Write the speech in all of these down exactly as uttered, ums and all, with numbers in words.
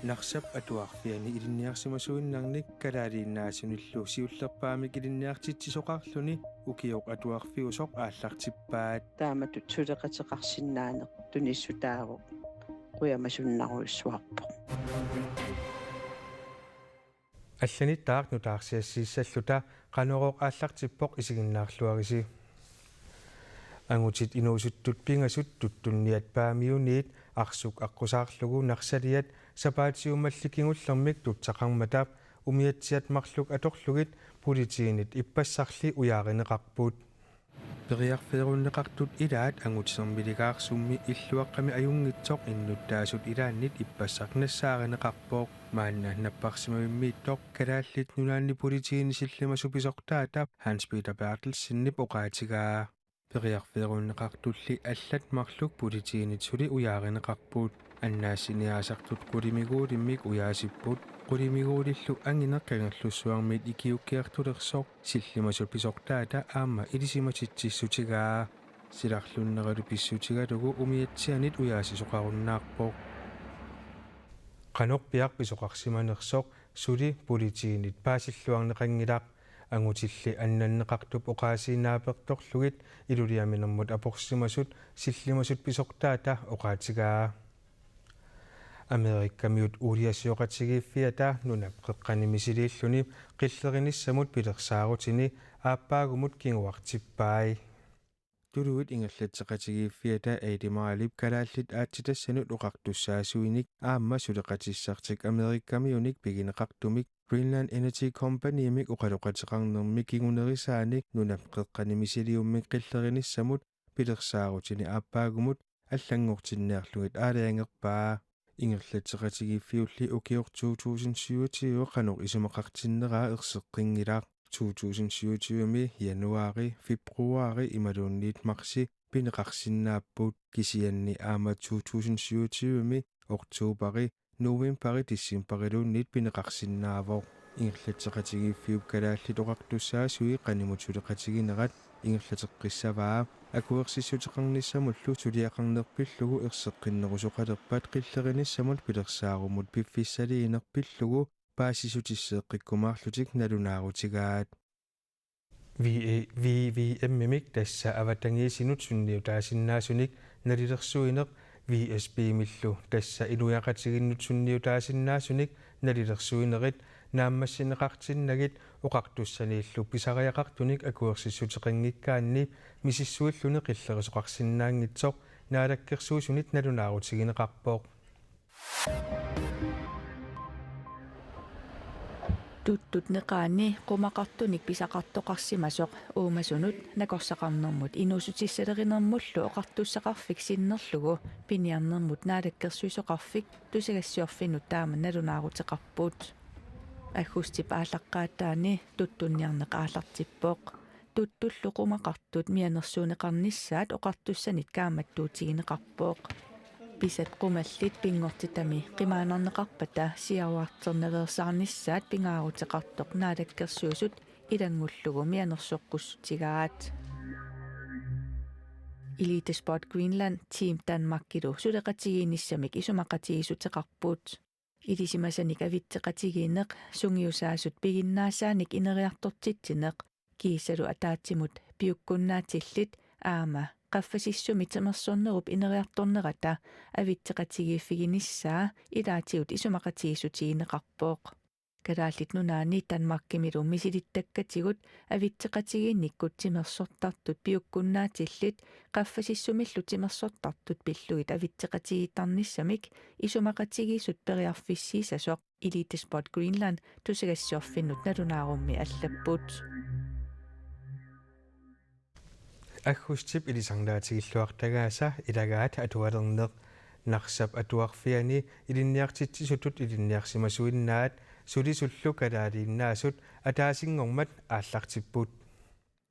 Narsap atuarfiani ilinniarsimasuinnarnik kalaaliinnaasunillu siullerpaamik ilinniartitsisoqarluni ukioq atuarfiusoq aallartippaat. Taamatut suleqateqarsinnaaneq tunissutaavoq, qujamasunnerujussuarpoq. Allanittaaq nutaarsiassiissalluta Qanorooq aallartippoq, isiginnaarluarisi. Angutit inuusuttut pingasut Tuttunniat Paamiuniit Arsuk aqqusaarlugu Narsaliat sapaatiummalli kingullermik tutsaqarmata umiatsiat marluk atorlugit politiinit ippassarli ujaarineqarput. Periarfeerunneqartut ilaat Angutsermiligaarsummit illuaqqamik ajunngitsoq innuttaasut ilaannit ippassaq nassaarineqarpoq. Maanna napparsimavimmiittoq Kalaallit Nunaanni Politiini sillimasut pisortaata Hans Peter Berthelsenip oqaatigaa. Periarfeerunneqartulli allat marluk politiinit suli ujaarineqarput. Annaassiniaasartut qulimiguulimmik ujaasipput. Qulimiguulillu angineq Kangerlussuarmiit ikiuukkiartulersoq sillimasut pisortaata aamma ilisimatitsissutigaa. Silarlunneralu pissutigalugu umiatsianit ujaasisoqarunnaarpoq. Qanorpiaq pisoqarsimanersoq suli politiinit paasilluarneqanngilaq. Angutilli annanneqartup oqaasiinnaapertorlugit Ilulissaminermut aporsimasut sillimasut pisortaata oqaatigaa. Amerikamiut uuliasioqatigiiffiata Nunap Qeqqani Misiliilluni qillerinissamut pilersaarutini aappaagumut kinguartippai. Tuluit ingerlatseqatigiiffiata Admiralip kalaallit aatsitassanut oqartussaasuinik aamma suleqatissartik Amerikamiunik pigineqartumik Greenland Energy Companymik oqaloqateqarnermi kingunerisaanik Nunap Qeqqani Misiliummik qillerinissamut pilersaarutini aappaagumut allanngortinniarlugit aalajangerpaa. Ingerlatseqatigiiffiulli ukioq to tusind syvogtyve qanoq isumaqartinneraa erseqqinngilaq. To tusind syvogtyve-mi januaari, februaari imaluunniit marsi pineqarsinnaapput, kisianni aamma to tusind syvogtyve-mi oktoobari, novembari, decembariluunniit pineqarsinnaavoq. Ingerlatseqatigiiffiup Kalaallit Oqartussaasui qanimut suleqatiginerat ingerlateqqissavaa. Akuersissuteqarnissamullu suliaqarneq pillugu erseqqinnerusoqalerpat qillerinissamut pilersaarumut piffissaliineq pillugu paasissutisseeqqikkumaarlutik nalunaarutigaat. V V M-imik, tassa avatangiisinut sunniutaasinnaasunik nalilersuineq, V S P-millu, tassa inuiaqatigiinnut sunniutaasinnaasunik nalilersuinerit, naammassineqartinnagit oqartussaniillu pisariaqartunik akuersissuteqanngikkaanni misissuilluni qillerisoqarsinnaanngitsoq Naalakkersuisunit nalunaarutigineqarpoq. Tuttut neqaanni qumaqartunik pisaqartoqarsimasoq uumasunut nakorsaqarnermut inuussutissalerinermullu oqartussaqarfik sinnerlugu piniarnermut naalakkersuisoqarfik tusagassiorfinnut taama nalunaaruteqarput. Aggustip aallaqqaataani tuttunniarneq aallartippoq. Tuttullu qumaqartut mianersuunneqarnissaat oqartussanit kaammattuutigineqarpoq. Pisat qumallit pinngortitami qimaannarneqarpata siaruarternaveersaarnissaat pingaaruteqartoq Naalakkersuisut ilanngullugu mianersoqqussutigaat. Elite Sport Greenland Team Danmarkilu suleqatigiinnissamik isumaqatigiissuteqarput. Ilisimasanik avitseqatigiinneq, sungiusaasut piginnaasaanik ineriartortitsineq kiisalu ataatsimut piukkunnaatillit aamma qaffasissumi timersornerup ineriartornerata avitseqatigiiffiginissaa ilaatigut isumaqatigiissutigineqarpoq. Kalaallit Nunaanni Danmarkimilu misilittakkatigut avitseqatigiinnikkut timersortartut piukkunnaatillit qaffasissumillu timersortartut pillugit avitseqatigiittarnissamik isumaqatigiissut periarfissiissasoq Elite Sport Greenland tusagassiorfinnut nalunaarummi allapput. Aggustip ilisarnaatigilluartagaasa ilagaat atualerneq. Narsap atuarfiani ilinniartitsisutut ilinniarsimasuinnaat sulisullu kalaaliinnaasut ataasinngormat aallartipput.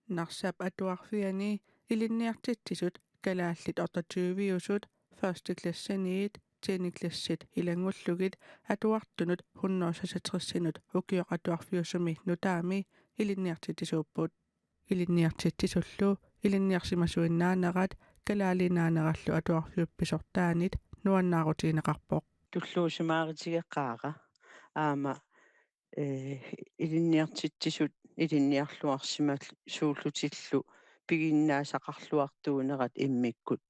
Narsap atuarfiani ilinniartitsisut kalaallit otteogtyve-usut, første klasseniit tiende klassit ilanngullugit atuartunut hundrede seksogtres-inut ukioq atuarfiusumi nutaami ilinniartitsisuupput. Ilinniartitsisullu ilinniarsimasuinnaanerat kalaaliinnaanerallu atuarfiup pisortaanit nuannaarutigineqarpoq. tulluusimaarutigeqaara aamma, ee, ilinniartitsisut ilinniarluarsimasuullutillu piginnaasaqarluartuunerat immikkut,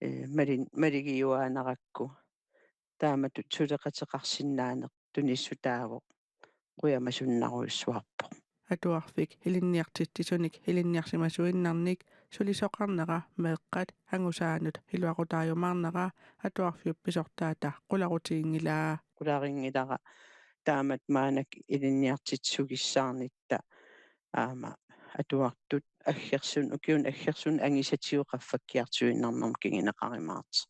ee, malin-, maligiuaanarakku. Taamatut suleqateqarsinnaaneq tunissutaavoq, qujamasunnarujussuarpoq. Atuarfik ilinniartitsisunik ilinniarsimasuinnarnik sulisoqarnera meeqqat angusaanut iluaqutaajumaarnera atuarfiup pisortaata qularutiginngilaa. Qularinngilara taamatut maannakkut ilinniartitsisugissaarnitta aamma atuartut aggersun-, ukiuni aggersunut angisatigut qaffakkiartuinnarnermut kinguneqarumaartoq.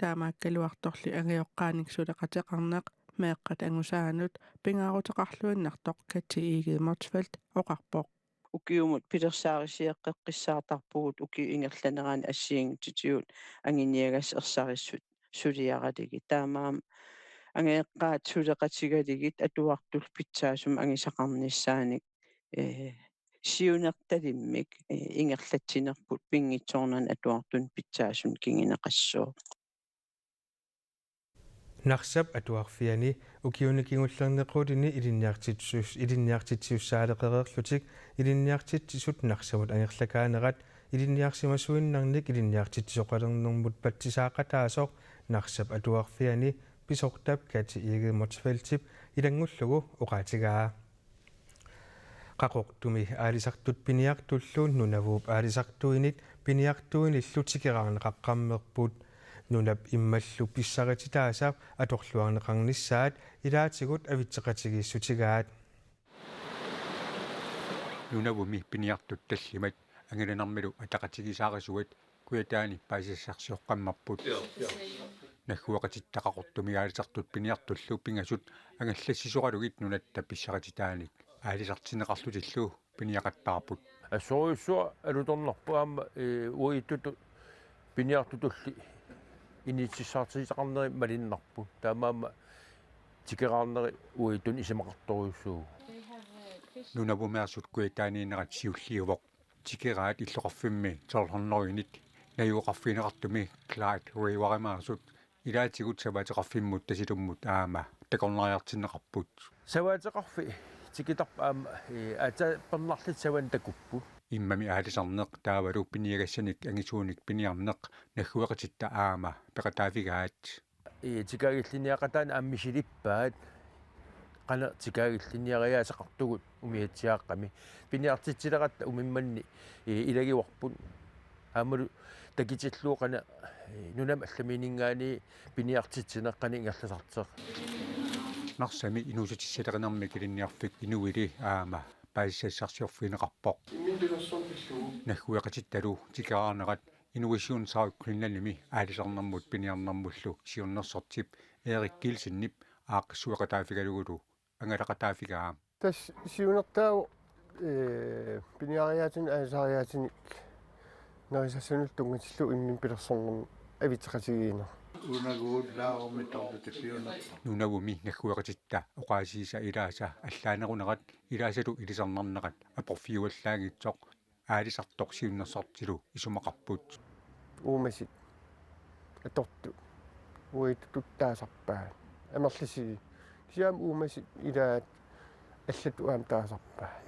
Taamaakkaluartorli angajoqqaanik suleqateqarneq meeqqat angusaanut pingaaruteqarluinnartoq Kati Egede Motzfeldt oqarpoq. Ukiumut pilersaarusioqqeqqissaartarpugut ukiup ingerlanerani assigiinngitsutigut anguniagassat ersarissut suliaralugit. Taamaammat angajoqqaat suleqatigalugit atuartullu pitsaasumik angisaqarnissaanik, ee, siunertalimmik, ee, ingerlatsinerput pinngitsoornani atuartunut pitsaasunik kinguneqassooq. Narsap atuarfiani ukiuni kingullerni qulini ilinniartitsus-, ilinniartitsisussaaleqereerlutik ilinniartitsisut Narsamut angerlakaanerat ilinniarsimasuinnarnik ilinniartitsisoqalernermut patsisaaqataasoq Narsap atuarfiani pisortap Kati Egede Motzfeldtip ilanngullugu oqaatigaa. Qaqortumi aalisartut piniartullu Nunavummi aalisartuinit piniartuinillu tikeraarneqaqqammerput. Nunap immallu pissarititaasa atorluarneqarnissaat ilaatigut avitseqatigiissutigaat. Nunavummi piniartut tallimat angalanermilu ataqatigiissaarisuat Kujataani paasisassarsioqqammerput. Naggueqatitta Qaqortumi aalisartut piniartullu pingasut angallassisoralugit nunatta pissarititaanik aalisartinneqarlutillu piniaqattaarput. Assorujussuaq alutornarpoq aamma, ee, uagutsitut piniartutulli inississaartitaqarneri malunnarput. Taamaammat tikeraarneri uagutsinnut isumaqartorujussuuvoq. Nunavumeersut Kujataaniinnerat siulliuvoq. Tikeraat illoqarfimmi tolv hundrede-init najugaqarfigineqartumi Clyde River-imeersut ilaatigut savaateqarfimmut Tasilummut aamma takornariartinneqarput. Savaateqarfik tikitarput aamma, ee, aatsaat pernarlutik savanik takupput. Immami aalisarneq taavalu piniagassanik angisuunik piniarneq naggueqatitta aamma peqataaffigaat. Ee, tikaagillinniaqataaneq aamma misilippaat, qanoq tikaagillinniariaaseqartugut umiatsiaaqqami. Piniartitsileratta umimmanni, ee, ilagivarput. Aammalu takutillugu qanoq, ee, nunami allamiuninngaanniit piniartitsineq qanoq ingerlasartoq. Narsami inuussutissalerinermik ilinniarfik Inuili aamma paasisassarsiorfigineqarpoq. Naggueqatittalu tikeraarnerat Innovation South Greenlandimi aalisarnermut piniarnermullu siunnersortip Erik Kielsenip aaqqissueqataaffigalugulu angalaqataaffigaa. Tassa siunertaavoq, ee, piniariaatinik aalisariaatinik nerisassanut tunngatillugu imminut pilersornermut avitseqatigiinneq. Unaguullaarummi tortutipiunersoq. Nunavummi naggueqatitta oqaasiisa ilaasa allaanerunerat ilaasalu ilisarnarnerat aporfiuallaanngitsoq aalisartoq siunnersortilu isumaqarput. Uumasut atortut uagutsitut taasarpaat. Amerlasuut. Kisianni uumasut ilaat allatut aamma taasarpaat.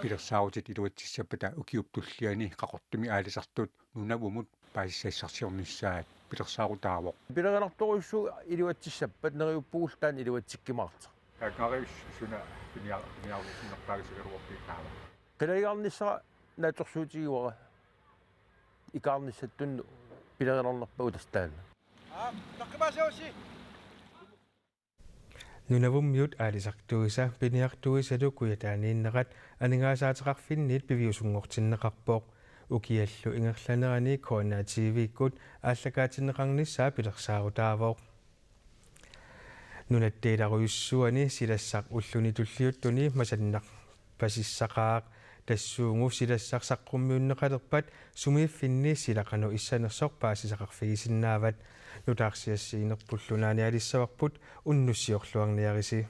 Pilersaarutit iluatsissappata ukiup tulliani Qaqortumi aalisartut Nunavumut paasisassarsiornissaat pilersaarutaavoq. Pilerinartorujussuuvoq iluatsissappat, neriuppugullu taanna iluatsikkumaartoq. Taakkarus suna pinia-, piniarusunnerpaagisigaluarpit taava? Qilanaarnissara naatsorsuutigivara. Ikaarnissattunnu pilerinarnerpaavoq tassa taanna. Nunavummiut aalisartuisa piniartuisalu Kujataaniinnerat aningaasaateqarfinniit piviusunngortinneqarpoq. Ukiallu ingerlanerani K N A T V-kkut aallakaatinneqarnissaa pilersaarutaavoq. Nunatta ilarujussuani silassaq ulluni tulliuttuni masannarpasissaqaaq. Tassuugu silassaq saqqummiunneqalerpat sumiiffinni sila qanoq issanersoq paasisaqarfigisinnaavat. Nutaarsiassiinerpullu naani aalissavarput, unnussiorluarniarisi.